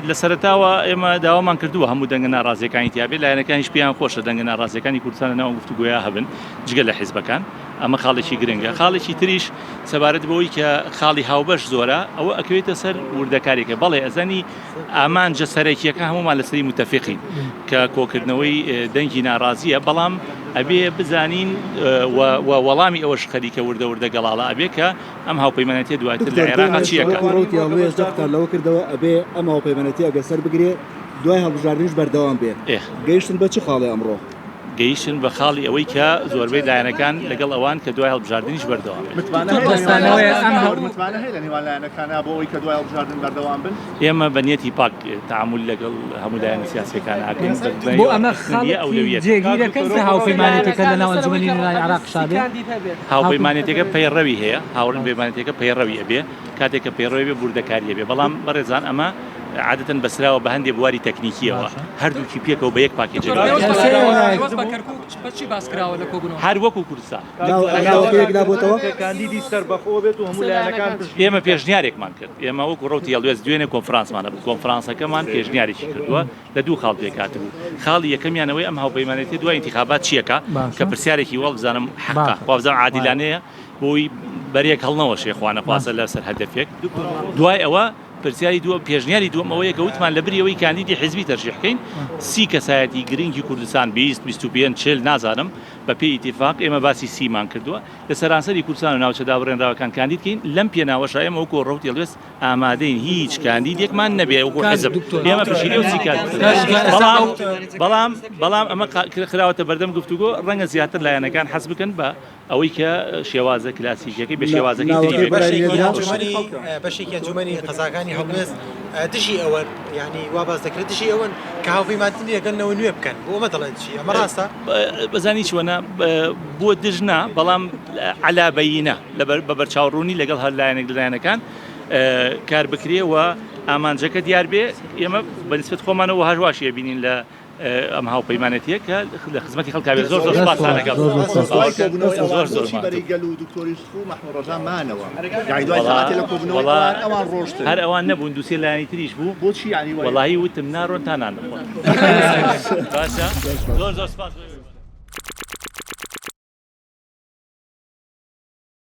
لە سەرەتاوە ئێمە داوامان کردووە هەموو دەنگە ناڕازیەکانی تیابێت، لایەنەکانیش پێیان خۆشە دەنگە ناڕازیەکانی کوردستان لەناو ئەم گفتوگۆیە هەبن جگە لە حیزبەکان، ئەمە خاڵێکی گرنگە. خاڵێکی تریش سەبارەت بەوەی کە خاڵی هاوبەش زۆرە، ئەوە ئەکەوێتە سەر وردەکاریەکە. بەڵێ ئەزانی ئامانجە سەرەکیەکە هەموومان لەسەری متەفقین کە کۆکردنەوەی دەنگی ناڕازیە، بەڵام ئەبێ بزانین و وەڵامی ئەوەش خەریکە وردە وردە گەڵاڵە ئەبێ کە ئەم هاوپەیمانێتیە دواتر لە دکتۆر عێراقا دوێنێ چی ئەکات؟ وەکو ڕەوتی هەڵوێست جەختتان لەوە کردەوە ئەبێ ئەم هاوپەیمانێتیە ئەگەر سەر بگرێ دوای هەڵبژاردنیش بەردەوام بێ ئێ. گەیشتن بە چ خاڵێ ئەمڕۆ؟ گەیشتن بە خاڵی ئەوەی کە زۆربەی لایەنەکان لەگەڵ ئەوان کە دوای هەڵبژاردنیش بەردەوام بێت. متمانە هەیە لە نێوان لایەنەکان متمانە هەیە لە نێوان لایەنەکانا بۆ ئەوەی کە دوای هەڵبژاردن بەردەوام بن؟ ئێمە بە نیەتی پاک تەعامول لەگەڵ هەموو لایەنە سیاسیەکان ئەکەین بە بۆ ئەمە ڕێکخستنی خاڵێکی ئەولەویەت. جێگیرەکەن کە هاوپەیمانێتیەکە لەناو ئەنجومەنی نوێنەرانی عێراق شابێ؟ هاوپەیمانێتیەکە پەیڕەوی هەیە، هاوپەیمانێتیەکە پەیڕەوی ئەبێ، کاتێک کە پەیڕەوی بێ بوردەکاری ئەبێ، بەڵام بەڕێزان ئەمە عادەتەن بەسراوە بە هەندێ بواری تەکنیکیەوە، هەردووکی پێکەوە بە یەک پاکێج هەر وەکو کوردستان. ئێمە پێشنیارێکمان کرد، ئێمە وەکو ڕەوتی هەڵوێست دوێنێ کۆنفرانسمان هەبوو، کۆنفرانسەکەمان پێشنیارێکی کردووە، لە دوو خاڵ پێکهاتبوو، خاڵی یەکەمیان ئەوەی ئەم هاوپەیمانێتیە دوای ئینتیخابات چیەکا کە پرسیارێکی وابزانم حەقە وابزانم عادیلانەیە بۆی بەرێک هەڵنەوەشێ خوانەخواستە لەسەر هەدەفێک دوای ئەوە پرسیاری دووەم پێشنیاری دووەم ئەوەیە کە وتمان لە بری ئەوەی کاندیدی حیزبی تەرشیح بکەین سی کەسایەتی گرنگی کوردستان 20 25 40 نازانم بە پێی ئیتیفاق ئێمە باسی سیمان کردووە لە سەرانسەری کوردستان و ناوچە دابڕێنراوەکان کاندید کەین لەم پێناوەشا ئێمە وەکۆ ڕەوتی هەڵوێست ئامادەین هیچ کاندیدێکمان نەبێ وەکو حزب ئێمە پشیلە و چی بەڵام بەڵام بەڵام ئەمە خراوەتە بەردەم گفتوگۆ ڕەنگە زیاتر لایەنەکان حەز بکەن بە ئەوەی کە شێوازە کلاسیکیەکەی بە شێوازەکەی تری بێت. بەشێکی ئەنجومەنی قەزاکانی هەڵوێست دژی ئەوەن یانی وا باس دەکرێت دژی ئەوەن کە هاوپەیمانتنی لەگەڵ نەوە نوێ بکەن بۆ ئەمە دەڵێن چی ئەمە ڕاستە؟ بەزانی چۆنە بۆ دژ نا بەڵام عەلا بەینە لەبەر بە بەرچاوڕوونی لەگەڵ هەر لایەنێک لە لایەنەکان کار بکرێ و ئامانجەکە دیار بێ ئێمە بە نسبەت خۆمانەوە هەر واشی ئەبینین لە ئەم هاوپەیمانێتیە کە لە خزمەتی خەڵکا بێت زۆر زۆر سپاستان ئەکەم زۆر زۆر بەرەی گەل و دکتۆر یوسف و مەحموود ڕەزا مانەوە یانی دوای سەعاتێ لە کۆبوونەوەی ئەوان ئەوان ڕۆشتن هەر ئەوان نەبوون دوو سێ لایەنی تریش بوو بۆچی یانی وەڵاهی وتم ناڕۆن تا نان بخۆن باشە زۆر زۆر سپاس.